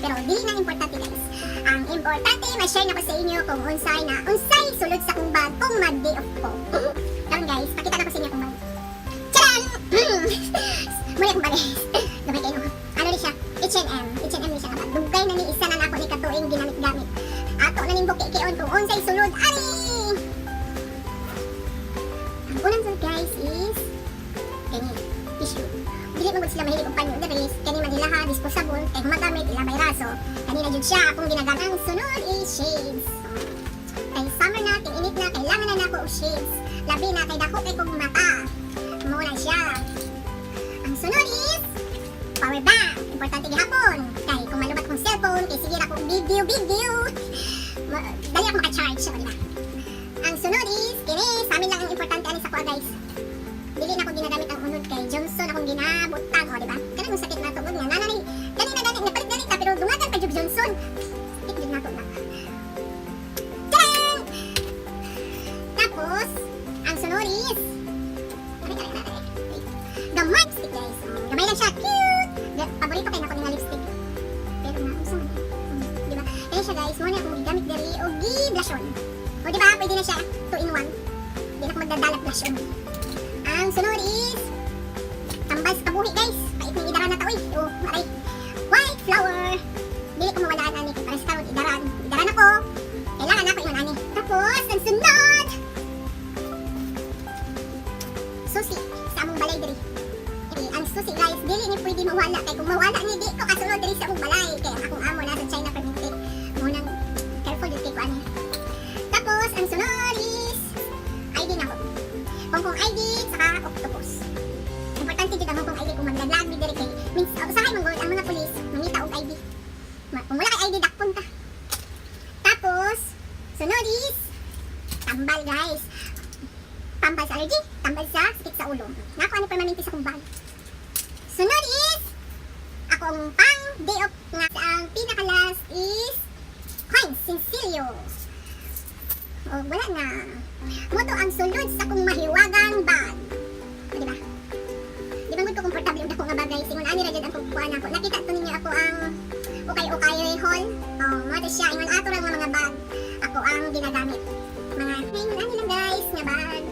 Pero dili na importante, guys. Ang importante, ma-share na ko sa inyo kung unsay na unsay sulod sa akong bag kung mag-day off ko. Karon guys, pakita na ko sa inyo akong bag. Charan! Muna akong bag, guys. Gamay kayo, no? Ano ni siya? H&M. H&M ni siya nga bag. Dugay na ni, isa na nako ni katuig ginamit-gamit. Ato na ning bukikion kung unsay sulod ani. Ang unang sulod, guys, is kani tissue. Dili man gud sila mahilig og panyo diri, kani man ilaha disposable kay kung magamit ilabay ra, so kani na jud siya akong ginagamit. Ang sunod is shades. Kay summer na, ting-init na, kailangan na nako og shades. Labi na kay dako kay kog mata. Mo na siya. Ang sunod is power bank. Importante gihapon. Kay kung malubat akong cellphone, kay sige ra ko video video. Dali ako maka-charge, o, di ba? Ang sunod is kini, sa amin lang ang importante ani sa kuha, guys. Dili na ko ginagamit ang unod kay Johnson akong ginabutang, o, di ba? Kanang sakit na tungod nga nanay gani na gani napalit gani ta pero dungagan pa jud Johnson. Sakit jud nato na. Tadaan! Tapos, ang sunod is aray, aray, aray, aray. Gamay lipstick, guys. Gamay lang siya. Cute! Paborito kay nako nga lipstick. Pero na, unsa man? Di ba? Kaya siya, guys, mo na akong gigamit diri og gi-blush on. O, di ba? Pwede na siya 2 in 1. Di na ako magdadala blush on. Ang sunod is tambal sa kabuhi, guys. Pait ning idaran na ta oy. Oh, aray. White flower. Dili ko mawalaan ani kay para sa karon idaran. Idaran ako. Kailangan ako ingon ani. Tapos ang sunod, susi sa among balay diri. Eh, ang susi, guys, dili ni pwede mawala kay kung mawala ni, di ko kasulod diri sa among balay kay ang akong amo nasa China permanente. Mo nang careful jud kay ko ani. Tapos ang sunod is ID na ko. Hong Kong ID saka octopus. Importante jud ang Hong Kong ID kung magla-vlog mi diri kay means usahay man gud ang mga pulis mangita og ID. Kung wala kay ID, dakpon ta. Tapos sunod is tambal, guys. Tambal sa allergy, tambal sa sakit sa ulo. Nako ano permanente sa akong bag. Sunod is akong pang day off nga, ang pinaka last is coins, sinsilyo. Oh, wala na. Mo to ang sulod sa akong mahiwagang bag. O, di ba? Di ba gud ko komportable og dako nga bagay? Ingon ani ra jud ang kukuha nako. Nakita to ninyo ako ang ukay-ukay haul. Oh, mo to siya, ingon ato ra nga mga bag. Ako ang ginagamit. Mga ingon ani lang, guys, nga bag.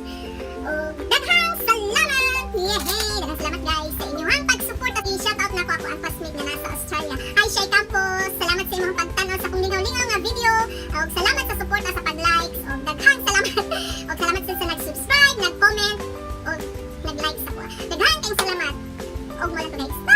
Oh, daghang salamat! Yehey! Daghang salamat, guys, sa inyong pag-support at i-shoutout na ko ako ang classmate nga nasa Australia. Hi, Shay Campos! Salamat sa imong pagtan-aw sa akong lingaw-lingaw nga video. Og salamat sa suporta sa pag-likes. Og daghang salamat. Og salamat sa nag-subscribe, nag-comment, og nag-like sa ko. Daghang kayong salamat. Og mo lang to, guys.